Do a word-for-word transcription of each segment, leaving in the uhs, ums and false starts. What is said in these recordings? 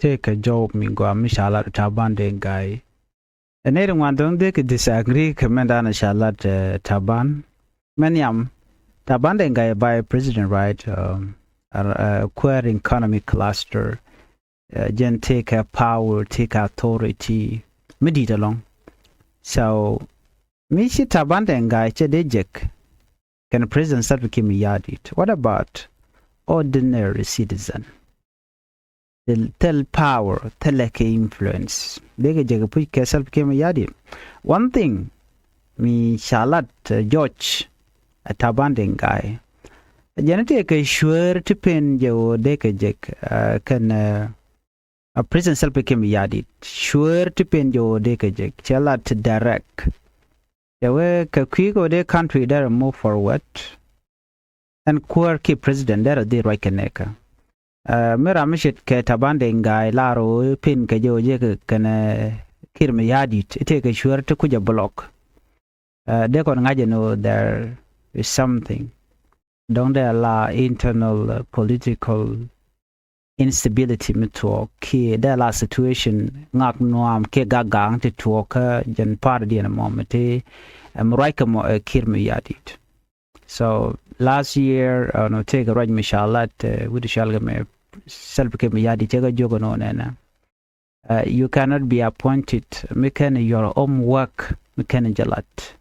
Tëëkɛ jɔw mi gɔaa mi ca lat Taban Deng Gai. Ɛ nɛy ti ŋuan dɔ̱ŋ dee kɛ disagree kɛ mɛn dan ca lat, eh, Taban. Mɛn yam, Taban Deng Gai vice president, right? Um, uh, uh, kuäär economic cluster. Uh, jɛn tëëkɛ power, tëëkɛ authority mi di̱i̱t ɛlɔ̱ŋ. So mi ci Taban Deng Gai cɛ dee jek kɛnɛ President Salva Kiir Mayardit. What about ordinary citizen? Thil, thil power, thilɛ kɛ influence. Dee kɛ jek puc kɛ Salva Kiir Mayardit. One thing mi ca lat, uh, George, uh, Taban Deng Gai. Jɛn tëëkɛ cuäär ti pen jɛ ɣöö dee kɛ jek, uh, kɛnɛ, uh, President Salva Kiir Mayardit. Cuäär ti pen jɛ ɣöö dee kɛ jek. Cɛ lat direct. Cɛ wee kɛ kui̱ kɛ wee dee country derɛ move forward. Ɛn kuäär kiɛ president derɛ dhil ruac kɛ nɛɛkä. Uh, mi ram mi ce̱tkɛ Taban Deng Gai lar ɣöö pen kɛ jɛ ɣöö jɛ kɛ kɛnɛ Kiir Mayardit. Tëëkɛ cuäär ti kucɛ block. Uh, dee kɔn ŋa̱c ɛn ɣöö there is something. Dɔ̱ŋ dee la internal, uh, political instability mi tuɔɔk kiɛ dee la situation ŋak nuaam kiɛ gak ga̱a̱ŋ ti tuɔɔk kä jɛn party diɛn ɛmɔ mi ti, eh, mi ruac kɛ mɔ, eh, Kiir Mayardit. So last year, uh, nɔ tëëkɛ ruac mi ca lat, uh, wi̱cdɛ cɔalkɛ mɛ Salva Kiir Mayardit cɛ kɛ jiök ɛn ɣöö nɛnɛ. Uh, you cannot be appointed mi kɛn your homework mi kɛn jɛ lat.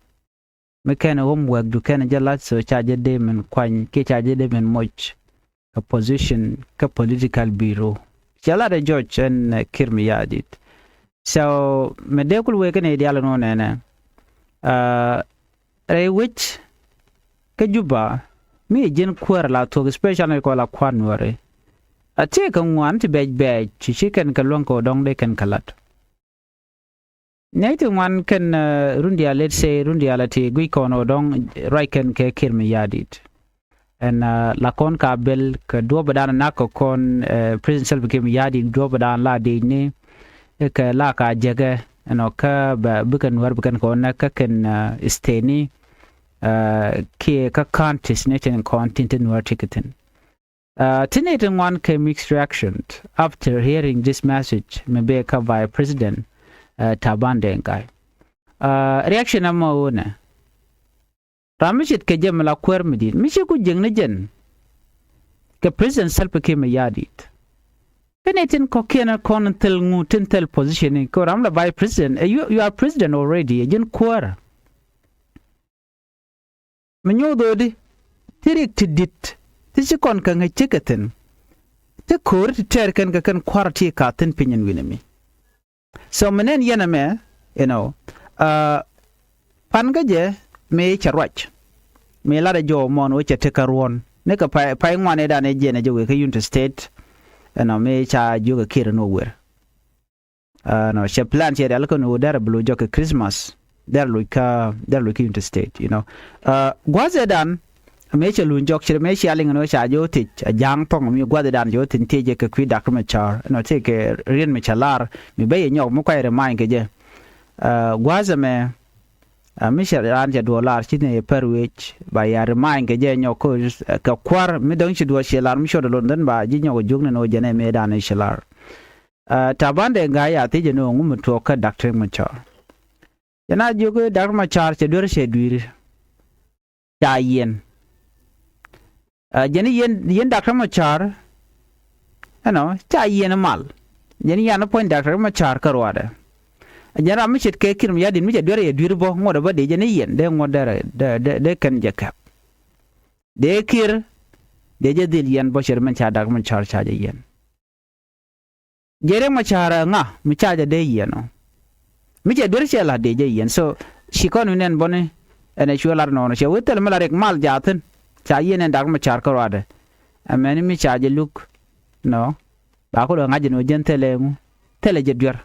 Mi kɛn homework du kɛn jɛ lat, so ca jɛ dee min kuany kiɛ ca jɛ dee min moc kɛ position kä political bureau. Cɛ lat ɛ George ɛn, uh, Kiir Mayardit. So mɛ dee kul wee kɛn idial nɔ nɛnɛ. Uh, rɛy wec kä Juba mi ji̱n kuäär la thuɔ̱k, especially kɔ la kua̱r Nuääri. A tëëkɛ ŋuan ti bɛc bɛc ci ci kɛn kɛ luäŋ kɛ ɣöö dɔ̱ŋ dee kɛn kɛ la̱t. Nɛy ti ŋuan kɛn, uh, run diaal, let's say run diaal a ti guic kɔn ɣöö dɔ̱ŋ ruac kɛn kɛ Kiir Mayardit. Ɛn, uh, la kɔn ka bel kɛ duɔ̱ɔ̱p dan nak kɛ kɔn, uh, President Salva Kiir Mayardit duɔ̱ɔ̱p dan la dec ni kɛ la ka jekɛ ɛnɔ kä bɛ bikɛ Nuäär bikɛn kɔn nɛ kä kɛn, uh, state ni, uh, kiɛ kä counties ni tin kɔn tin ti Nuäär ti kɛ thi̱n. Uh, ti nɛy ti ŋuan kɛ mixed reaction after hearing this message mi bee kä vice president, uh, Taban Deng Gai. Uh, reaction ɛmɔ ɣöö nɛ ram mi ce̱tkɛ jɛ mi la kuäär mi di̱i̱t mi ci ku jiäkni jɛn kɛ President Salva Kiir Mayardit. Kɛn i̱ tin kɔ̱kiɛn kɔn thil ŋu tin thil position i̱ kɛ ram la vice president, eh, you, you are president already, ɛ ji̱n kuäär. Mi nyoth ɣöödi ti rik ti di̱t ti ci kɔn kɛ ŋäc cikɛ thi̱n. Ti ko̱ri ti tɛɛr kɛn kɛ kɛn kua̱r ti ka thi̱n piny ɛn wi̱nɛ mi. So mi nɛn yɛn ɛmɛ, you know, uh, pan kä jɛ mëë cɛ ruac. Mëë lat ɛ jɔw mɔn wä cɛ ti kä ruɔ̱n ni kɛ pay, pay ŋuan ëëdan ëë jiɛn ɛ jɛ wëë kä Unity State. You know, mëë ca jiök ɛ Kiir ɛn wä wer. Uh, nɔ cɛ plan cɛ rial kɛn wä derɛ bi lo̱c jɔk kɛ Christmas. Derɛ lo̱c kä, derɛ lo̱c kä Unity State, you know. Uh, gua̱th ëëdan mëë cɛ luny jɔk ci mëë cia liŋ ɛn ɣöö ca jɛ wä thiec a ja̱a̱ŋ thɔŋ mi gua̱thidan cɛ wä thiec thiec jɛ kɛ kui̱ Doctor Machar ɛnɔ thiec kɛ riet mi cɛ lar mi bä yɛ nyɔk mi kuay remind kɛ jɛ. Uh, gua̱th ɛmɛ, uh, mi cɛ raan cɛ duɔɔk lar ci ni yɛ pär wec ba ya remind kɛ jɛ nyɔk kä, uh, kɛ kua̱r mi dɔ̱ŋ ci duɔɔk ci lar mi cuɔt ɛ lon dhän ba ji̱ nyɔk ɛ juɔ̱k ni ni wä jɛn ɛ mëëdan ci lar. Uh, Taban Deng Gai a thiec ɛn ɣöö ŋu mi tuɔɔk kä Doctor Machar. Jɛn a jiök i̱ Doctor Machar cɛ duer cɛ dui̱r. Ca yiɛn. Ɛ, jɛn i̱ yiɛn, yiɛn Doctor Machar. Ɛnɔ, ca yiɛn mal. Jɛn i̱ yan i̱ puɔ̱ny Doctor Machar kä ruaadɛ. Ɛ jɛn ram mi ce̱tkɛ Kiir Mayardit mi cɛ duer yɛ dui̱r bä, ŋuɔ̱t ɛ bä dee jɛn i̱ yiɛn, dee ŋuɔ̱t derɛ, dee, dee, dee kɛn jɛ kɛp. Dee Kiir, dee jɛ dhil yiɛn bä cɛ ri mɛn ca Doctor Machar ca jɛ yiɛn. Jɛ Riek Machar ɛ ŋa mi ca jɛ dee yiɛn ɔ? Mi cɛ duer cɛ la̱t dee jɛ yiɛn. So ci kɔn wi̱n ɛn bɔni ɛn ɛ cuɛ lar nɔɔnɔ cɛ wee thil mi la Riek mal jaathin. Ca yiɛn ɛn Doctor Machar kä ruaadɛ. Ɛmɛni mi ca jɛ luk nɔ. Ba ku dɔ ŋa̱c ɛn ɣöö jɛn thilɛ ŋu, thilɛ jɛ duer.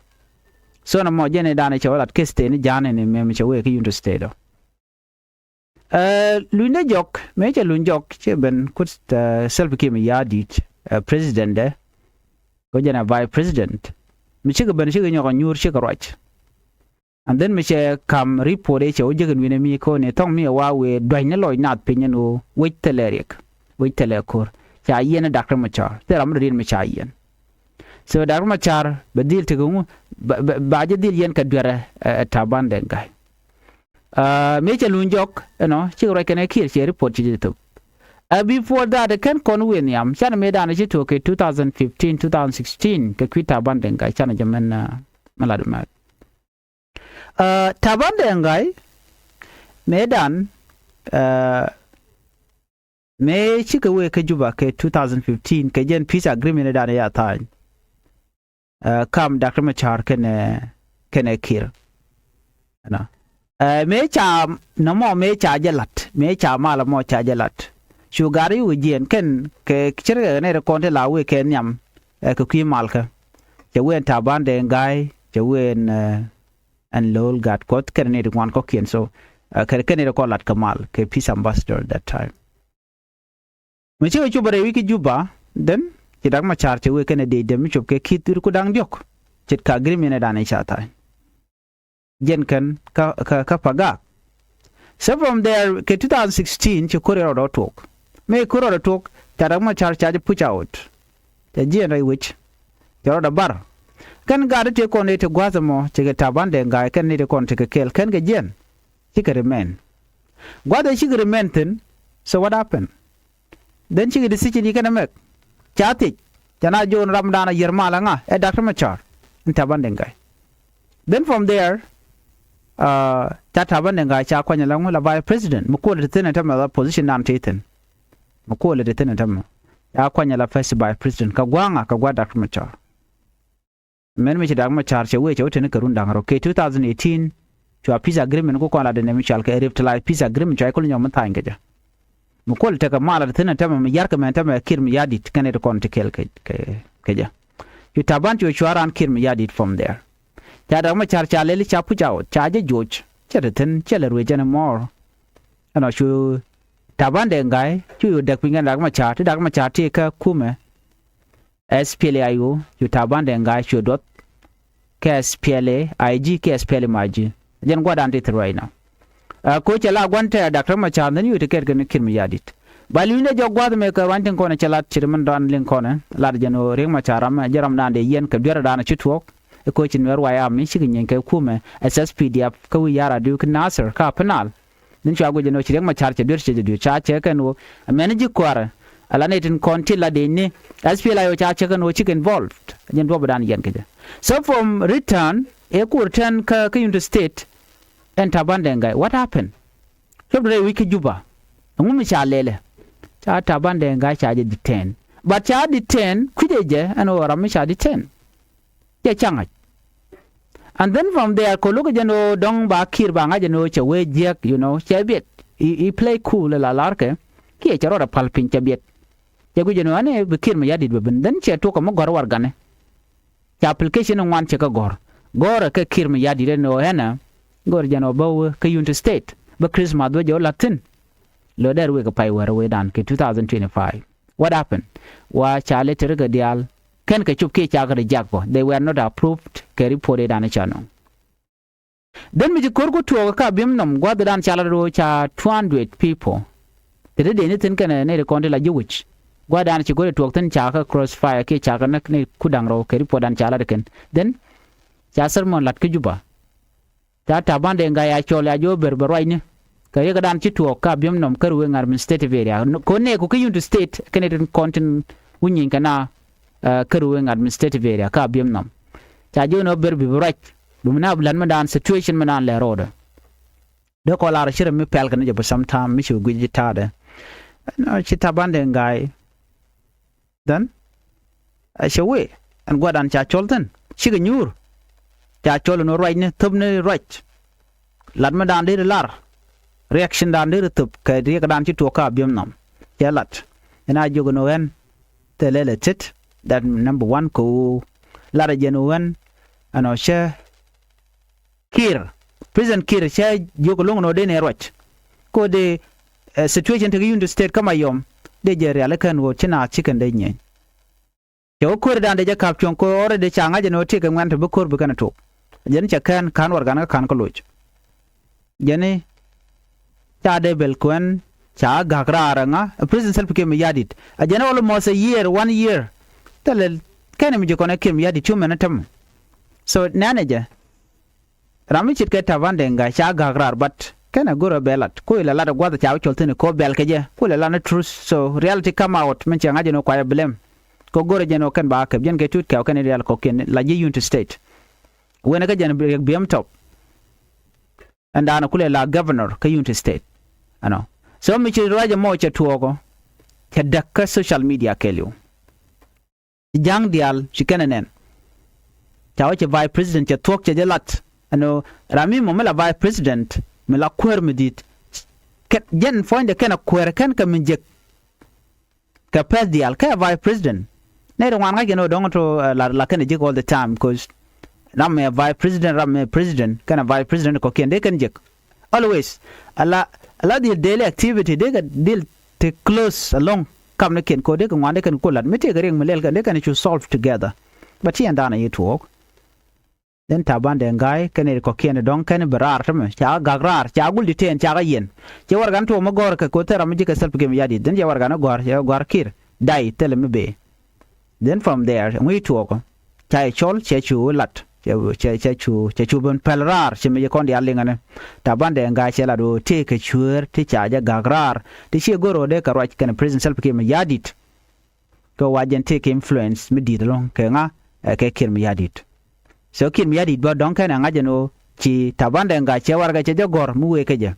So nɔmɔ jɛn i̱ da̱a̱n cɛ wä lat case tëë ni ja̱a̱n ɛn ɛmɛ mi cɛ wee kä Unity State ɔ. Ɛ, luny dee jɔk, mëë cɛ luny jɔk, cɛ ben kut, ɛ, Salva Kiir Mayardit, ɛ, president dɛ, kɛ jɛn ɛ vice president. Mi cikɛ ben cikɛ nyɔk a nyuur cikɛ ruac. And then mi cɛ kam report ëë cɛ wä jek ɛn wi̱nɛ mi ko̱n i̱ thɔŋ mi ɛ wa wëë dua̱cni lɔc naath piny ɛn ɣöö wec thilɛ Riek, wec thilɛ ko̱r. Ca yiɛn ɛ Doctor Machar, thilɛ ram mi dɔ̱diɛn mi ca yiɛn. So Dak Macar bɛ dhil tekɛ ŋu, ba jɛ dhil yɛn kɛ duerɛ ɛ Taban Deng Gai. Mëë cɛ luny jɔk ɛnɔ cikɛ ruac kɛnɛ Kiir cɛ report ci jɛ thop. Ɛ before that kɛn kɔn wëë nhiam canɛ mëë danɛ ci tuɔɔk kɛ two thousand fifteen, two thousand sixteen kɛ kui̱ Taban Deng Gai canɛ jɛ mɛn mɛ lat mɛ. Taban Deng Gai mëë dan mëë cikɛ wëë kä Juba kɛ two thousand fifteen kɛ jɛn peace agreement dan ya tha̱a̱ny. Kam Dak Macar kɛnɛ kɛnɛ Kiir. Mëë ca nɔmɔ mëë ca jɛ la̱t mëë ca malɛ mɔ ca jɛ la̱t. Cu gat i̱ wä jiɛn kɛn kɛ cir kɛ nɛy ti kɔn ti la wëë kɛ nhiam kɛ kui̱ malkä. Cɛ wëë ɛn Taban Deng Gai cɛ wëë ɛn ɛn Lool Gatkuoth kɛnɛ nɛy ti ŋuan kɔ̱kiɛn. So kɛnɛ kɛn nɛy ti kɔn la̱t kɛ mal kɛ peace ambassador that time. Mi cikɛ cop rɛy wi̱c kä Juba then ci Dak Macar cɛ wëë kɛnɛ dee dee mi cop kɛ Kiir dhuri ku da̱ŋ diɔ̱k. Ce̱tkɛ agreement ɛ dan i̱ ca tha̱a̱ny. Jɛn kɛn kä kä kä Pagak. So from there kɛ two thousand sixteen ci ko̱r rɔɔdɛ tuɔɔk. Mëë ko̱r rɔɔdɛ tuɔɔk ca Dak Macar ca jɛ push out. Cɛ jiɛn rɛy wec cɛ rɔɔdɛ bar. Kɛn gaat ti kɔn i̱ ti gua̱a̱th ɛmɔ cikɛ Taban Deng Gai kɛn i̱ ti kɔn tikɛ kɛɛl kɛn kɛ jiɛn. Cikɛ remain. Gua̱a̱th ɛ cikɛ remain thi̱n. So what happened? Then cikɛ decision i̱ kɛn ɛ mɛk ca thiec. Ca na jo̱o̱n ramdan a yier mal ɛ ŋa ɛ Dak Macar. Ɛn Taban Deng Gai. Then from there ca Taban Deng Gai ca kuany ala ŋu la vice president mi kuɔl ti thi̱n ɛ tämɛ la position dan ti thi̱n. Mi kuɔl ti thi̱n ɛ tämɛ ca kuany ala first vice president kɛ gua̱a̱ŋa kɛ gua̱a̱ Dak Macar. Mɛn mi ci Dak Macar cɛ wee cɛ wä teni kɛ run da̱ŋ rɔ kɛ two thousand eighteen. Cua peace agreement ku kɔn la dee nɛ mi cual kɛ revitalized peace agreement cua ikul nyɔm mi tha̱a̱ny kɛ jɛ. Mi kuɔl tekɛ mal la ti thi̱n ɛ tämɛ mi yarkɛ mɛn tämɛ Kiir Mayardit kɛn it kɔn ti kɛl kɛ kɛ jɛ. Cu Taban cu cua ran Kiir Mayardit from there. Ca Dak Macar ca lɛli ca push out ca jɛ joc cɛ ti thi̱n cɛ lɛ ruëë jɛn mɔɔr. Ɛnɔ cu Taban Deng Gai cu yo̱ däk piny kɛn Dak Macar ti Dak Macar ti kä kumɛ. S P L A I O cu Taban Deng Gai cu duɔth. Kɛ S P L A I G kɛ S P L M I G. Jɛn gua̱dan ti thil ruacnɔ. Ɛ koc cɛ la gua̱n tɛɛr Dak Macar ni yo̱ ti kɛɛt kɛn Kiir Mayardit. Ba li̱winɛ jɔk gua̱th mëë kɛ ruany tin kɔnɛ cɛ lat ci ri min dɔan liŋ kɔnɛ lat jɛn ɣöö Riek Macar ram jɛ ramdan dee yɛn kɛ duerɛ dan ci tuɔɔk. Ɛ koc ci Nuɛr White Army cikɛ nyieeny kɛ kumɛ S S P D F kä wi̱i̱ ya̱r a diw ki Nasir kä Upper Nile. Nin cua guic ɛn ɣöö ci Riek Macar cɛ duer cɛ jɛ duer ca cɛ kɛn ɣöö mɛn ji̱ kua̱rä. Ala nɛy tin kɔn ti la dec ni S P L A I O ca cɛ kɛn ɣöö cikɛ involved. Jɛn duɔ̱pdan yɛn kecä. So from return ɛ ku return kä kä Unity State. Ɛn Taban Deng Gai what happened? Cop rɛy wi̱c kä Juba. Ɛŋu mi ca lɛlɛ? Ca Taban Deng Gai ca jɛ detain. But ca detain kui̱cɛ jɛ ɛn ɣöö ram mi ca detain. Cɛ ca ŋa̱c. And then from there kɛ lo̱k jɛn ɣöö dɔ̱ŋ ba Kiir ba ŋa̱c jɛn ɣöö cɛ wee jiäk, you know, cɛ biɛt. He, he play cool la larkɛ. Kiɛ cɛ rɔɔdɛ pal piny cɛ biɛt. Cɛ guic jɛn ɣöö ɛn bi Kiir Mayardit bɛ ben. Then cɛ tuɔk kɛ mi gɔ̱r warɛgani. Cɛ application ŋuan cɛ kɛ gɔ̱r. Gɔ̱rɛ kɛ Kiir Mayardit ɛn ɣöö ɛn ɛ gɔ̱r jɛn ɣöö bä wee kä Unity State bä Christmas bä jɛ wä la̱th thi̱n. Lo̱ dɛr wek kɛ pay wär wecdan kɛ two thousand twenty-five. What happened? Wa ca lɛ teri kɛ diaal kɛn kɛ cop kiɛ ca kɛ reject bä. They were not approved kɛ report ëëdan ca nɔŋ. Then mi ci ko̱r ku tuɔɔk kä Abiemnɔm gua̱thdan ca lat ro̱o̱ ca two hundred people. Te te deni thi̱n kɛnɛ nɛy ti kɔn ti la ji̱ wi̱c. Gua̱thdan ci go̱r ɛ tuɔɔk thi̱n ca kä crossfire kiɛ ca kɛ näk ni ku da̱ŋ rɔw kɛ report dan ca lat kɛn. Then ca sermon lat kä Juba. Ca Taban Deng Gai a cɔl ya ji̱ wä ber bɛ ruacni. Kɛ riɛkdan ci tuɔɔk kä Abiemnɔm kä Ruweng administrative area. Kɔn nɛɛku kä Unity State kɛnɛ tin kɔn tin wi̱ny nyin kɛ na kä Ruweng administrative area kä Abiemnɔm. Ca ji̱ wä ni wä ber bi bi ruac. Bi mi na bi la̱t mi daan situation mi daan lɛ ro̱o̱dɛ. Dee kɔ lar ci rɛ mi pɛl kɛ ni jɛ bi sometime mi ci bi guic ji̱ ta̱a̱dɛ. Ɛn ci Taban Deng Gai. Then ɛ cɛ wee ɛn gua̱dan ca cɔl thi̱n cikɛ nyuur. Ca cɔl ɛn ruacni thöpni ruac. Lat mi daan deri lar. Reaction daan deri thöp kɛ riɛkdan ci tuɔɔk kä Abiemnɔm. Cɛ lat ɛn a jiök ɛn ɣän. Thilɛ lɛ tet. That number one kɛ ɣöö lat ɛ jɛn ɣän. Ɛn ɔ cɛ Kiir, President Kiir cɛ jiök lo̱ŋ nɔ dee nɛ ruac. Kode situation tekɛ Unity State kä Mayom dee jɛ rial ikɛn ɣöö ci naath ci kɛn dee nyieny. Cɛ wä ko̱ridan dee jɛ ka̱p cuɔ̱ŋ kɛ already ca ŋa̱c ɛn ɣöö tekɛ ŋuɛn te bi ko̱r bi kɛn ɛ tok. Jɛn cɛ kɛn ka̱n warɛgan kä ka̱n kä loc. Jɛn i̱ ca dee bel kuɛn ca gak raar ɛŋa ɛ President Salva Kiir Mayardit. A jɛn almost a year, one year. Thilɛ Kɛn mi ji̱ kɔn ɛ Kiir Mayardit cu mɛn ɛ tɛm. So nɛnɛ jɛ, ram mi ce̱tkɛ Taban Deng Gai ca gak raar, but kɛn ɛ go̱rɛ bɛ lat. Ku ilɛ lat ɛ gua̱th ca bi cɔl thi̱n ɛ ko̱ bɛl kɛ jɛ. Ku ilɛ lat ni truth. So reality come out. Min cɛ ŋa̱c jɛ ni kuayɛ blame. Kɛ go̱rɛ jɛ ni kɛn ba kɛp jɛn kɛ tut kɛw kɛn rial kɔkiɛn la ji̱ Unity State. Wen ɛ kä jɛn Riek Biem Top. Ɛn daanɛ kulɛ la governor kä Unity State. Ɛnɔ. So mi ci ruacɛ mɔ cɛ tuɔɔkɔ. Cɛ däk kä social media kɛɛliw. Ja̱a̱ŋ diaal ci kɛn ɛ nɛn. Ca wä cɛ vice president cɛ thuɔ̱k cɛ jɛ lat. Ɛnɔ ram mi mɔ mi la vice president mi la kuäär mi di̱t. Kɛ jɛn puɔ̱nydɛ kɛn ɛ kuäär kɛn kɛ mi jek. Kɛ pɛth diaal kɛ vice president. Nɛy ti ŋuan ŋa̱c kɛn ɣöö dɔ̱ŋ to la la kɛn ɛ jek all the time, 'cause ram mɛ vice president, ram mɛ president, kɛn ɛ vice president kɔ̱kiɛn dee kɛn jek. Always ala ala dhil daily activity dee kɛ dhil ti close along. Kam ni kiɛn ko̱ dee kɛ ŋuan dee kɛn ku lat mi tëëkɛ riɛk mi lɛl kɛn dee kɛn cu solve together. But ci ɛn da̱a̱n a yi tuɔɔk. Then Taban Deng Gai kɛn ɛ kɔ̱kiɛn dɔ̱ŋ kɛn bi raar tämɛ ca gak raar ca gul di tɛɛn ca kɛ yɛn. Cɛ warɛgan tuɔɔk mi gɔ̱r kɛ ko̱ thɛr ram mi ji̱ kɛ Salva Kiir Mayardit, then cɛ warɛgan gɔ̱r cɛ gɔ̱r Kiir day thilɛ mi bee. Then from there ŋui̱ tuɔɔk ca cɛ cɔl cɛ cu lat cɛ cɛ cu cɛ cu ben pɛl raar cɛ mi ji̱ kɔn diaal liŋɛ ni. Taban Deng Gai cɛ lat ɣöö tëëkɛ cuëër ti ca jɛ gak raar ti ciɛ go̱r ɣöö dee kɛ ruac kɛn president Salva Kiir Mayardit. Kɛ wa jɛn tëëkɛ influence mi di̱i̱t ɛlɔ̱ŋ kɛ ŋa, ɛ kɛ Kiir Mayardit. So Kiir Mayardit bä dɔ̱ŋ kɛn ɛ ŋa̱c ɛn ɣöö ci Taban Deng Gai cɛ warɛgɛ cɛ jɛ gɔ̱r mi wëë kɛ jɛ.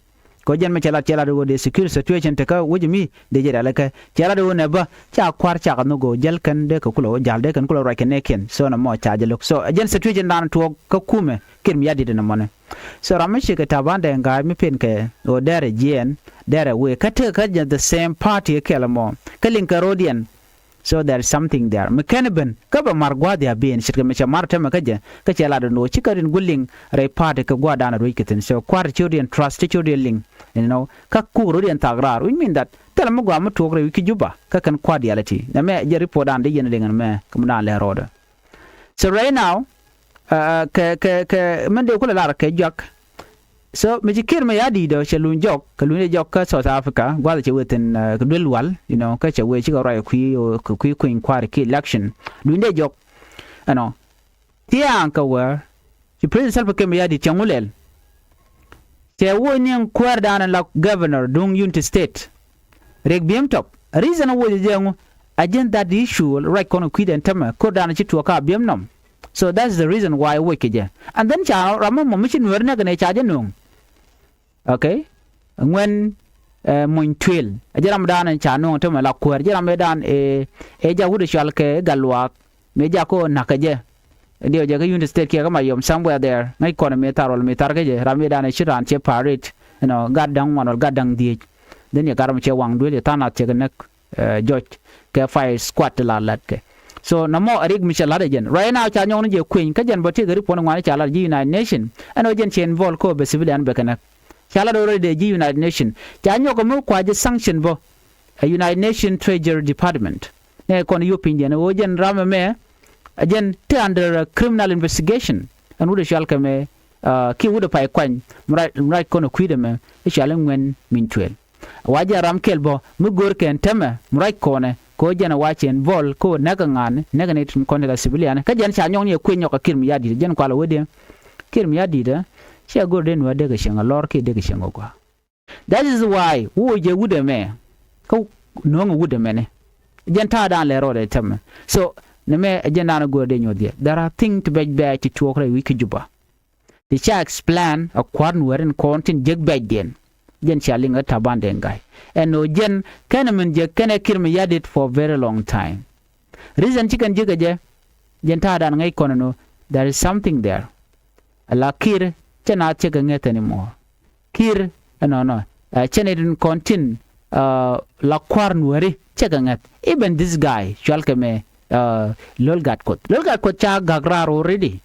Kɛ ɣöö jɛn mi cɛ lat cɛ lat ɣöö dee security situation tekä wec mi dee jɛ rialikä cɛ lat ɣöö nɛ bä ca kua̱r cakɛ nhök ɣöö jäl kɛn dee kɛ kulɛ wä ja̱l dee kɛn kulɛ ruac kɛ nɛɛkiɛn. So nɛ mɔ ca jɛ lo̱k. So ɛ jɛn situation dan tuɔɔk kä kumɛ Kiir Mayardit ɛn ɛmɔni. So ram mi cikɛ Taban Deng Gai mi pen kɛ ɣöö dɛrɛ jiɛɛn dɛrɛ wëë kä tekɛ kä jɛ the same party kɛl ɛmɔ kä liŋ kɛ ro̱diɛn. So there is something there mi kɛn ben kä bɛ mar gua̱a̱th ya ben ce̱tkɛ mi cɛ mar tɛmɛ kä jɛ kä cɛ lat ɛn ɣöö cikɛ rin guliŋ rɛy party kɛ gua̱a̱th dan a ruec kɛ thi̱n. So kua̱r ti ci rot yɛn trust ti ci rot yɛn liŋ, you know, kä kuk rot yɛn thak raar, which mean that thilɛ mi gua̱a̱ mi tuɔɔk rɛy wi̱c ki Juba kä kɛn kua̱r diaal iti nɛ mɛ jɛ report dan dee yɛn liŋ ɛn mɛ kä mi dan lɛ rɔɔdɛ. So right now, uh, kɛ kɛ kɛ mɛn dee kulɛ lar kɛ juak. So mi ci Kiir Mayardit ɔ cɛ luny jɔk kɛ luny dee jɔk kä South Africa gua̱th cɛ wee thi̱n, uh, kɛ duel wal, you know, kä cɛ wee cikɛ ruac kui̱ kɛ kui̱ kui̱ny kua̱r ki election. Luny dee jɔk ɛnɔ thia̱a̱ŋ kɛ wäär ci President Salva Kiir Mayardit cɛ ŋulɛl. Cɛ woc niɛŋ kuäär daanɛ la governor duŋ Unity State Riek Biem Top. Reason a woc jɛ ŋu a jɛn that issue ruac kɔn kui̱dɛn tämɛ ko̱r daanɛ ci tuɔɔk ka Biem nɔm. So that's the reason why woc kɛ jɛ. And then ca ram mɔ mi ci nueer nɛk nɛ ca jɛ no̱o̱ŋ. Okay. Ŋuɛn, eh, muny tuël a jɛ ram daanɛ ca no̱o̱ŋ tämɛ la kuäär jɛ ram ëë daan ëë ëë ja wut ɛ cual kɛ gal luaak. Mëë jak kä ɣöö na̱k kä jɛ. Diɛw jɛ kä Unity State kiɛ kä Mayom somewhere there. Ŋäc kɔn mi thar wal mi thar kä jɛ ram mi dan ɛ ci raan cɛ pa̱a̱r rit. You know, gat da̱ŋ ŋuan wal gat da̱ŋ dhieec. Then yɛ gat ram cɛ waŋ duel yɛ tha̱a̱ŋ nath cɛ kɛ näk, eh, jɔc kɛ fire squad ti la la̱t kɛ. So nɔmɔ a rik mi cɛ la̱t ɛ jɛn right now ca nyɔk ni jɛ kueny kä jɛn bä tëëk ɛ rik puɔ̱n ŋuan ca la̱t ji̱ United Nation. Ɛn ɣöö jɛn cɛ involve kä ɣöö bɛ civilian bɛ kɛ näk. Ca la̱t already ji̱ United Nation ca nyɔk ɛ mi kua ji̱ sanction bä. A United Nation Treasury Department nɛ kɔn yop pinydiɛn ɣöö jɛn ram ɛmɛ. A jɛn te under, uh, criminal investigation. Ɛn wut ɛ cual kɛ mɛ, uh, kiɛ wut ɛ pay kuany mi ruac kɔn ɛ kui̱dɛ mɛ i̱ cual i̱ ŋuɛn min tuel. Wa jɛn ram kɛl bä mi go̱o̱r kɛn tɛmɛ mi ruac kɔnɛ kɛ ɣöö jɛn ɛ wa cɛn bɔl kä ɣöö näk ɛ ŋa̱a̱n näk ɛ ni tin kɔn ti la civilian kä jɛn ca nyɔk ni ɛ kui̱ nyɔk ɛ Kiir Mayardit jɛn kual ɛ wä diɛ. Kiir Mayardit ɛ ciɛ go̱o̱r den wä dek ɛ cieŋ ɛ lɔr kiɛ dek ɛ cieŋ ɛ gɔaa. That is why wä wä jɛ wut ɛmɛ kä no̱o̱ŋ ɛ wut ɛmɛni. Jɛn ta̱a̱ da̱a̱n lɛ rɔɔdɛ tɛmɛ. So ni mɛ ɛ jɛn da̱a̱n ɛ go̱o̱r dee nyuɔ̱th yɛ. There are thing ti bɛc bɛc ti tuɔɔk rɛy wi̱c kä Juba. Ti ca explain ɛ kua̱r nuɛɛr in kɔn tin jek bɛcdiɛn. Jɛn cia liŋ ɛ Taban Deng Gai ɛn ɣöö jɛn kɛn ɛ min jek kɛn ɛ Kiir Mayardit for a very long time. Reason ci kɛn ji̱ kɛ jɛ jɛn ta̱a̱dan ŋäc kɔn ɛn ɣöö there is something there. Ala Kiir cɛ naath cɛ kɛ ŋäth anymore. Kiir ɛnɔnɔ ɛ cɛ ni tin kɔn tin, uh, la kua̱r nuääri cɛ kɛ ŋäth. Even this guy cual kɛ mɛ, uh, Lol Gatkuoth. Lol Gatkuoth ca gak raar already.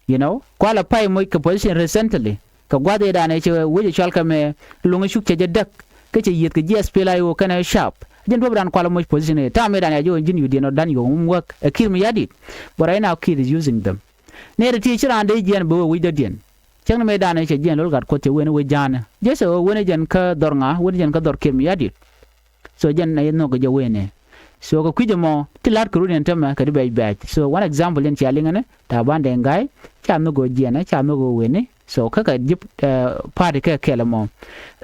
You know, kualɛ pay moc kɛ position recently kɛ gua̱th ëëdan ëë cɛ wec ɛ cual kɛ mɛ luŋ ɛ cuk cɛ jɛ däk kä cɛ yieth kɛ ji̱ S P L I O kɛnɛ sharp. Jɛn duɔ̱pdan kualɛ moc position ëë ta̱a̱m ëëdan ɛ jɛ wä ji̱n yudiɛn ɔ dan yio̱k ŋum wäk ɛ Kiir Mayardit. But right now Kiir is using them. Nɛɛrɛ ti ci raan dee jiɛn bɛ wä wi̱cdädiɛn. Cäŋ ni mëëdan ëë cɛ jiɛn Lol Gatkuoth cɛ wen ɛ wec ja̱a̱nɛ jɛ cɛ ɣöö wen ɛ jɛn kä dhɔr ŋa̱ wen ɛ jɛn kä dhɔr Kiir Mayardit. So jɛn ɛ nhɔk kɛ jɛ wen ëë. So kɛ kui̱c ɛmɔ ti la̱t kɛ rut yɛn tämɛ kɛ ti bɛc bɛc. So one example yɛn cia liŋɛ ni Taban Deng Gai, ca nhök ɣöö jiɛnɛ, ca nhök ɣöö weni. So kä kɛ ji̱ party kɛ kɛl ɛmɔ.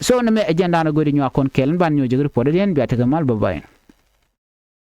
So ni mɛ agenda ni go̱o̱ri nyuak kɔn kɛl ni ban nyuɔ̱c jɛ kɛ report yɛn bia tekɛ mal, bye bye.